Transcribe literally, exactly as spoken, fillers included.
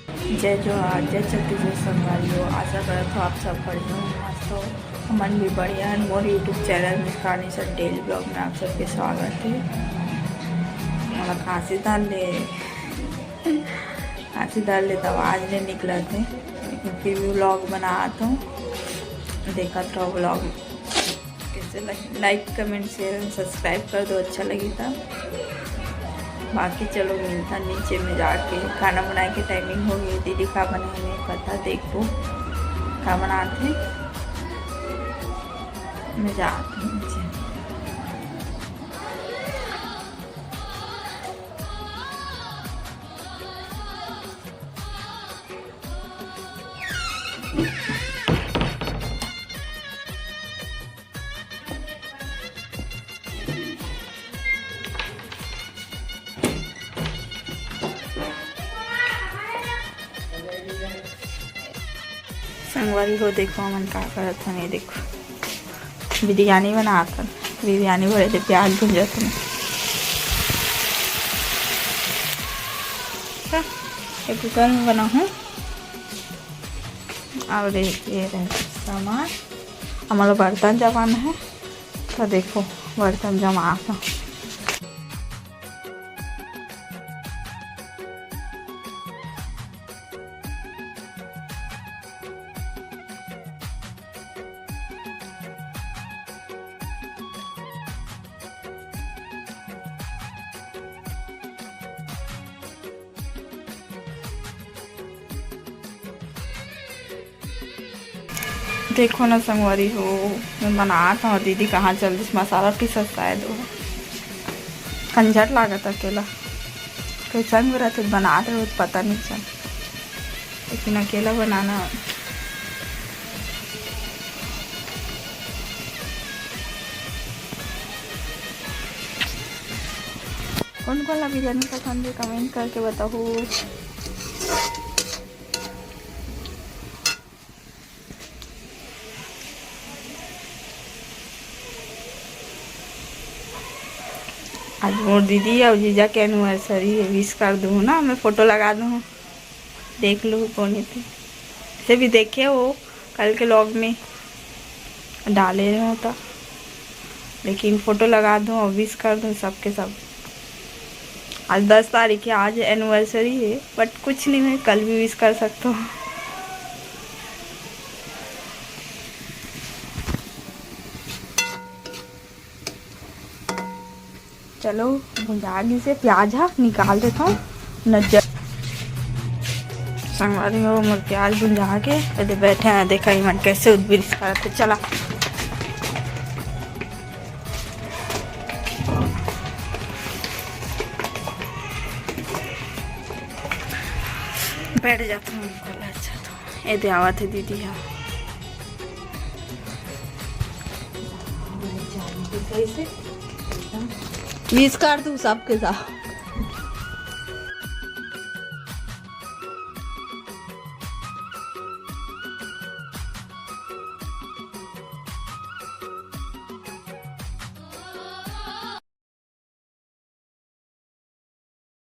जय जोहार, जय छत्तीसगढ़ संगवारी हो। आशा करत हो आप सब बढ़िया हो, मस्त हो। हमन भी बढ़िया हन। मोर YouTube चैनल मुस्कान ईश्वर डेली ब्लॉग में आप सबके स्वागत हे। मोला खांसी धर ले, खांसी धर ले त आवाज नइ निकलत हे, लेकिन फिर भी ब्लॉग बनात हूँ। देखत रहो ब्लॉग। कैसे लग-, लाइक, कमेंट, शेयर एंड सब्सक्राइब कर दो, अच्छा लगी था। बाकी चलो मिलता नीचे में जाके, खाना बनाए के टाइमिंग हो गई। दीदी का बनाए नहीं पता, देखो का बनाते। मैं जाती हूँ नीचे। संगवारी हो, देखो हमन का करत हन। ये देखो, बिरयानी बनात हन। बिरयानी भरे ले प्याज भूंजत हन। ये कुकर में बनाहूँ। और ये, ये रहे सामान। हमन ला बर्तन जमाना है, तो देखो बर्तन जमा था। देखो ना संगवारी हो, मैं बनात हूँ, दीदी कहाँ चल दिस, मसाला पीसत शायद वो। कंझट लागत अकेला, कोई संग रहते बनात रहे तो पता नहीं चल, लेकिन अकेला बनाना। कौन कौन ला बिरयानी पसंद है, कमेंट करके बताओ। आज मोर दीदी और जीजा के एनिवर्सरी है, विश कर दूँ ना, मैं फोटो लगा दूँ, देख लो कौन है थे। इसे भी देखे हो कल के व्लॉग में डाले हो तो, लेकिन फोटो लगा दूँ और विश कर दूँ सबके सब। आज दस तारीख है, आज एनिवर्सरी है, बट कुछ नहीं है, कल भी विश कर सकते हो। चलो, भुंजा गिसे प्याज हा, निकाल देता हूँ नजर। संगवारी हो, मोर प्याज भुंजा के एदे बैठे हैं, देखा इमन कैसे उदबिरिस करत हे। चला, बैठ जाता हूँ। अच्छा, तो एदे आवत हे दीदी हा। विश कर तू सबके साथ।